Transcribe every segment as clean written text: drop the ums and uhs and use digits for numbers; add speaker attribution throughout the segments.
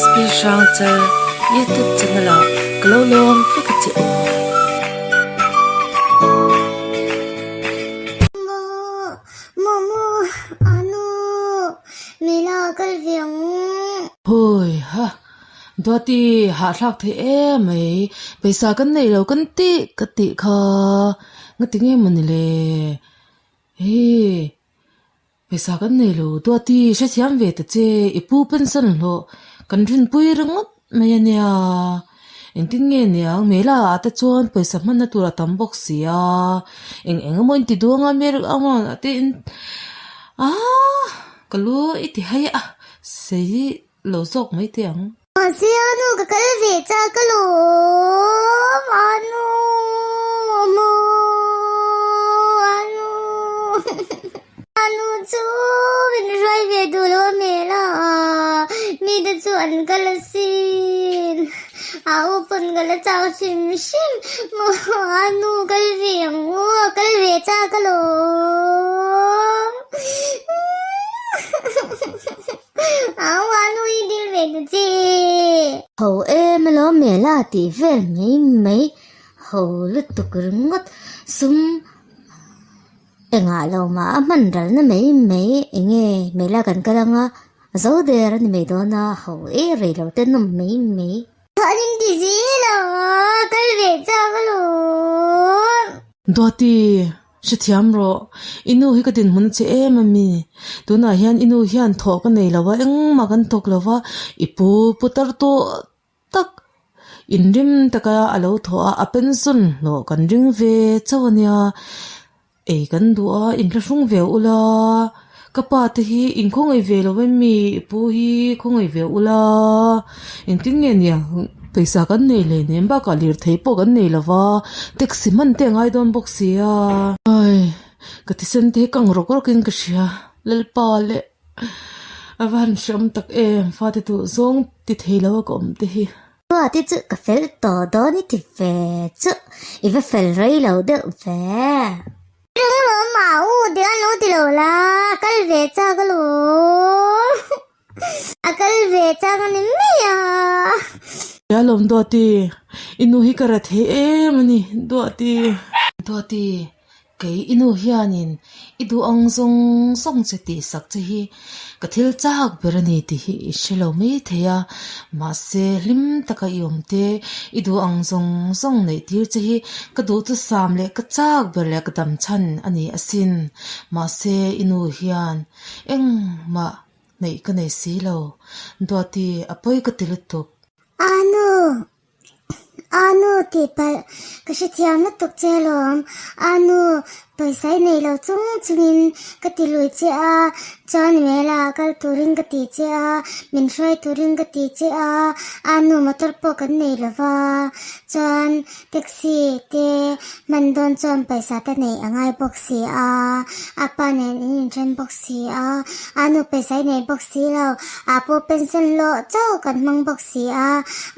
Speaker 1: SP Hrangchal YouTube channel ah ka lo lawm vek a che u. Hawi ha, Duati hahthlak thei em mai, pawisa kan neih lo kan tih ka tih kha ngati nge mawni le? Hei. Pawisa kan nei lo, Duati hrethiam ve ta che, i pu pension hlawh kan rinpui ringawt mai a nia. Engtin nge niang, Mela ah te chuan pawisa hmanna tur a tam bawk si a, eng eng emaw in ti duang a, Mary Aman a te in aah ka lu i ti hai a, sei lo zawk mai teh ang.
Speaker 2: Mahse anu ka kal ve chak alawm anu maw anu anu chu min hruai ve duh lo a hmel a mite chu an kal asin a u pawn ka la chau hrim hrim maw anu kal ve ang u a kal ve chak alawm. Au anu i dil ve ta che.
Speaker 3: Ho em alo mela tih vel mai mai ho lutuk ringawt sum engah lo mah a hman ralna mai mai enge mela kan kal anga zo der a ni mai dawn a ho e rei lo te nawm mai mai.
Speaker 2: An in ti zel a kal ve chak alawm.
Speaker 1: Duati Hrethiam rawh, i nu hi ka dinhmun a che em a mi? Tunah hian i nu hian thawh ka nei lo va, engmah kan thawk lo va, i pu putar tawh tak inrim taka a lo thawh a, a pension hlawh kan ring ve chauh a nia. Ei kan duh a, inthlahrung ve ula, ka pa te hi inkhawngaih ve lo em mi? I pu hi khawngaih ve ula, engtin nge nia? Pawisa kan nei hle nem bakah lirthei pawh kan nei lo va, taxi hman te a ngai dawn bawk si a. Ai, ka thisen te hi kang rawk rawk in ka hria, Lalpa leh a va han hreawm tak em, fate duh zawng ti thei lo a ka awm te hi.
Speaker 3: Fate chu ka fel tawh dawn i ti ve chu, i va fel rei lo deuh ve.
Speaker 2: Ring lo mah u, ti an lo ti lo la, kal ve chak alawm. A kal ve chang a ni mai a.
Speaker 1: Tia lawm Duati, i nu hi ka ra thei em a ni Duati. Duati, kei i nu hianin i duh ang zawng zawng che tih sak che hi ka thil chak ber a ni tih hi i hre lo mai thei a, mahse hlim taka i awm te, i duh ang zawng zawng neih tir che hi ka duh chu sam leh ka chak ber leh ka dam chhan a ni asin, mahse i nu hian engmah Neih ka nei si lo. Duati, a pawi ka ti lutuk.
Speaker 2: Anu, Anu tih palh ka hrethiam lutuk che alawm. Anu, pawisa i nei lo chung chungin ka ti lui che a, chuan Mela kal turin ka ti che a, min hruai turin ka ti che a, Anu motor pawh kan nei lo va, chuan Taxi te hman dawn chuan pawisa te neih a ngai bawk si a, a pa nen in inthen bawk si a, a nu pawisa i nei bawk si lo, a pu pension hlawh chauh kan hmang bawk si a,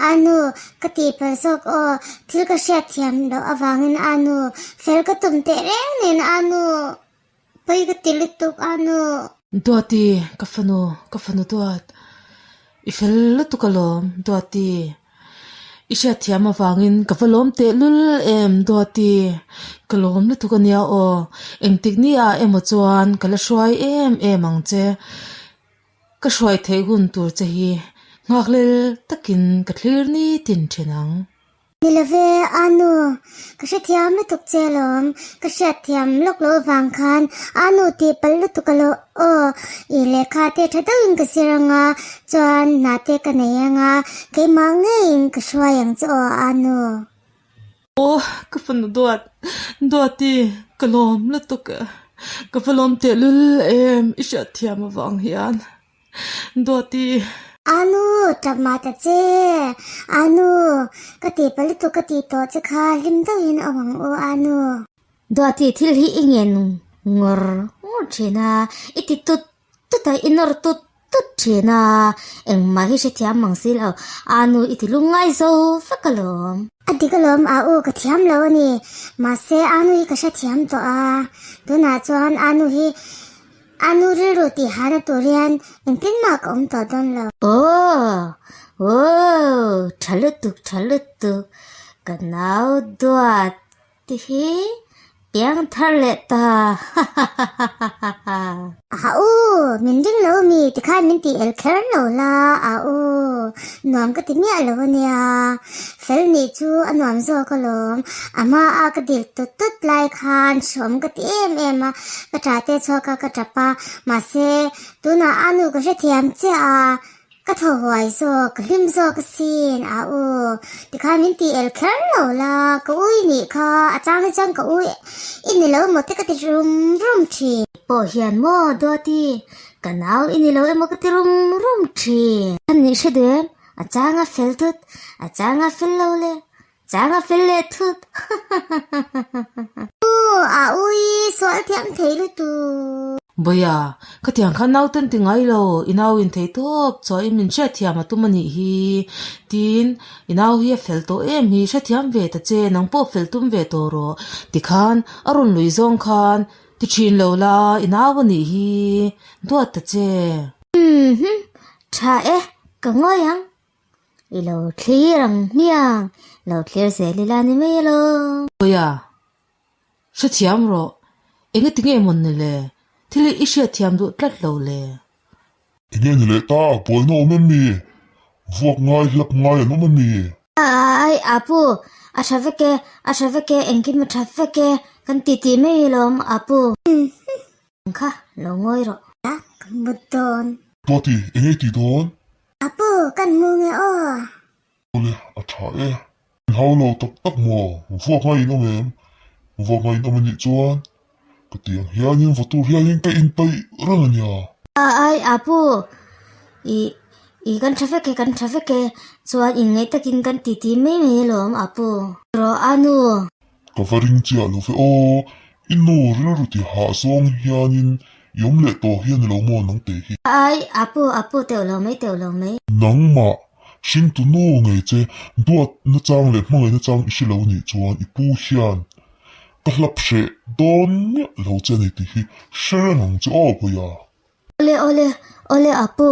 Speaker 2: a nu ka tih palh zawk aw, thil ka hriat thiam loh avangin a nu fel ka tum teh reng nen a nu pawi ka ti lutuk a nu.
Speaker 1: Duati, ka fanu, ka fanu Duat, i fel lutuk alawm Duati, i hriatthiam avangin ka va lawm tehlul em Duati, ka lawm lutuk ania aw, engtik ni ah emaw chuan ka la hruai em em ang che, ka hruai theih hun tur che hi nghakhlel takin ka thlir nitin thin ang.
Speaker 2: Ni love, Anu, ka hrethiam lutuk che alawm, ka hriatthiam lawk loh avang khan Anu tih palh lutuk alo aw, i lehkha te tha deuhin ka zir anga, chuan hna te ka nei anga, keimah ngeiin ka hruai ang che aw Anu.
Speaker 1: Aw, ka fanu duat, Duati, ka lawm lutuk e, ka va lawm tehlul em i hriatthiam avang hian. Duati.
Speaker 2: Anu, tap mah ta che. Anu, ka tih pa lutuk ka tih tawh che kha hlim deuhin awm ang u Anu.
Speaker 3: Duati thil hi i ngen ngawr ngawr thin a, i ti tut tut a, i nawr tut tut thin a, engmah hi hrethiam mang si lo, Anu i ti lungngai zo vek alawm.
Speaker 2: A dik alawm a u ka thiam lo a ni, mahse Anu hi ka hrethiam tawh a, tunah chuan Anu hi A nu rilru tih hana tur hian engtin mah ka awm tawh dawn lo.
Speaker 3: Aw! Aww, tha lutuk, tha lutuk, ka nau duat te hi piang thar leh ta, hahahahaha.
Speaker 2: A u, min ring lo mi tikhan min tih el kher lo la, a u, nuam ka ti miah lo ania, fel nih chu a nuam zawk alawm, a hma a ka dil tut tut lai khan hreawm ka ti em em a, ka tah te chhuak a ka tap a, mahse tunah a nu ka hrethiam chiah a, Ka thaw huai zawk, ka hlim zawk asin, a u. Tikhan min ti el kher lo la, ka ui nih kha, a chang hi chuan ka ui i ni lo maw te ka ti rum rum thin.
Speaker 3: Pawh hian maw Duati, ka nau i ni lo emaw ka ti rum rum thin. An nih hre duh em, a chang a fel thut, a chang a fel lo le, chang a fel leh thut, hahahahaha.
Speaker 2: U, a ui sual thiam thei lutuk.
Speaker 1: Bawia, khatiang khan nauten ti ngai lo, i nau in thei tawp chuain min hriatthiam a tum a nih hi. Tin, i nau hi a fel tawh em hi, hrethiam ve ta che, nang pawh fel tum ve tawh rawh. Tikhan, a rawn lui zawng khan ti thin lo la, i nau a nih hi, duat ta che.
Speaker 3: Umm, tha e, ka ngawi ang. I lo thlir ang hmiang, lo thlir zel ila ni mai alo.
Speaker 1: Bawia, Hrethiam rawh, enge tinge mawn ni le? Thil hi i hriatthiam duh tlat lo le.
Speaker 4: Enge ni leh ta, buaina awm em mi? Vuak ngai, hlap ngai an awm em mi?
Speaker 3: Ai, Apu, a tha vek e, a tha vek e, engkim a tha vek e, kan ti tih mai alawm, Apu. Kha, lo ngawi rawh.
Speaker 2: Ka mut dawn.
Speaker 4: Duati, enge i tih dawn?
Speaker 2: Apu, kan mu nge aw?
Speaker 4: Awle, a tha e. In hau lo tak tak maw? Vuak ngai in awm em? Vuak ngai in awm anih chuan ka ti ang hianin vaw tur hianin ka inpeih reng a nia.
Speaker 3: Ai, Apu, i, i kan tha vek e, kan tha vek e. Chuan inngaih takin kan titi mai mai alawm, Apu. Rawh, Anu.
Speaker 4: Ka va ring chiah lo ve aw, i nu rilru ti hah zawng hianin i awm leh tawh hi a ni lo maw nang te hi?
Speaker 3: Ai, Apu, Apu teuh lo mai, teuh lo mai.
Speaker 4: Nangmah, hringtu nu ngei che, duat nachang leh hmangaih nachang i hre lo nih chuan i pu hian ka hlap hreh dawn miah lo che a ni tih hi hre reng ang che aw Bawia.
Speaker 3: Awle, awle, awle Apu,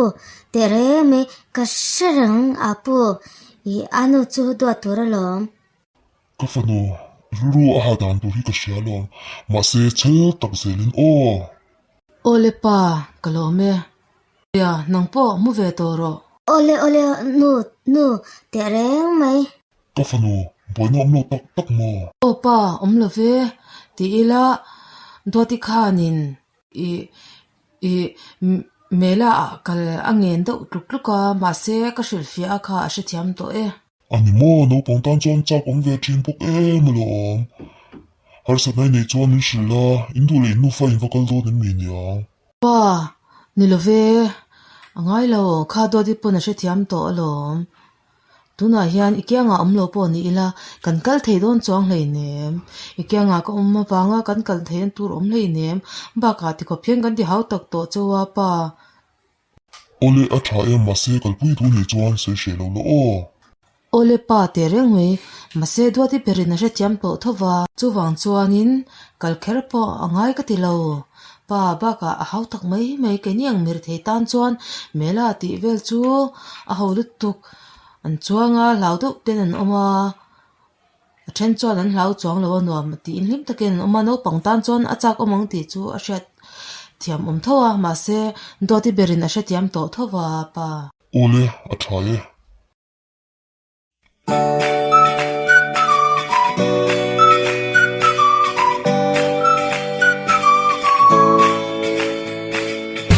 Speaker 3: teh reng mai, ka hre reng Apu, i a nu chu duat tur alawm.
Speaker 4: Ka fanu, rilru a ha dan tur hi ka hria alawm, mahse chhel tak zelin aw.
Speaker 1: Awle pa, ka lawm e. Nia, nang pawh mu ve tawh rawh.
Speaker 3: Awle awle, nu, nu, teh reng mai.
Speaker 4: Ka fanu, buaina awm lo tak tak maw?
Speaker 1: Aw pa, awm lo ve, ti ila Duati khanin i i Mela ah kal a ngen deuh tluk tluk a, mahse ka hrilhfiah a kha a hrethiam tawh e.
Speaker 4: A ni maw, naupang tan chuan chak awm ve thin bawk em alawm. Harsatna i neih chuan min hrilh a, in duh leh in nufa in va kal dawn em mi niang?
Speaker 1: Pa, ni lo ve, a ngai lo, kha Duati pawn a hrethiam tawh alawm. Tunah hian i kiangah awm lo pawh ni ila, kan kal thei dawn chuang hleinem. I kiangah ka awm avanga kan kal theihna tur awm hleinem. Bakah tikhawp hian kan ti hau tak tawh chauh a, pa.
Speaker 4: Awle a tha em mahse kalpui thu nih chuan sawi hreh lo la aw.
Speaker 1: Awle pa teh reng mai, mahse Duati berin a hrethiam tawh tho va. Chuvang chuanin kal kher pawh a ngai ka ti lo. Pa bakah a hau tak mai mai keini ang mir thei tan chuan Mela tih vel chu a ho lutuk. An chuang a, hlau deuh ten an awm a. A then chuan an hlau chuang lo a nuam tiin hlim takin an awm a, naupang tan chuan a chak awm ang tih chu a hriat thiam awm tho a, mahse Duati berin a hrethiam tawh tho va pa.
Speaker 4: Awle, a tha e.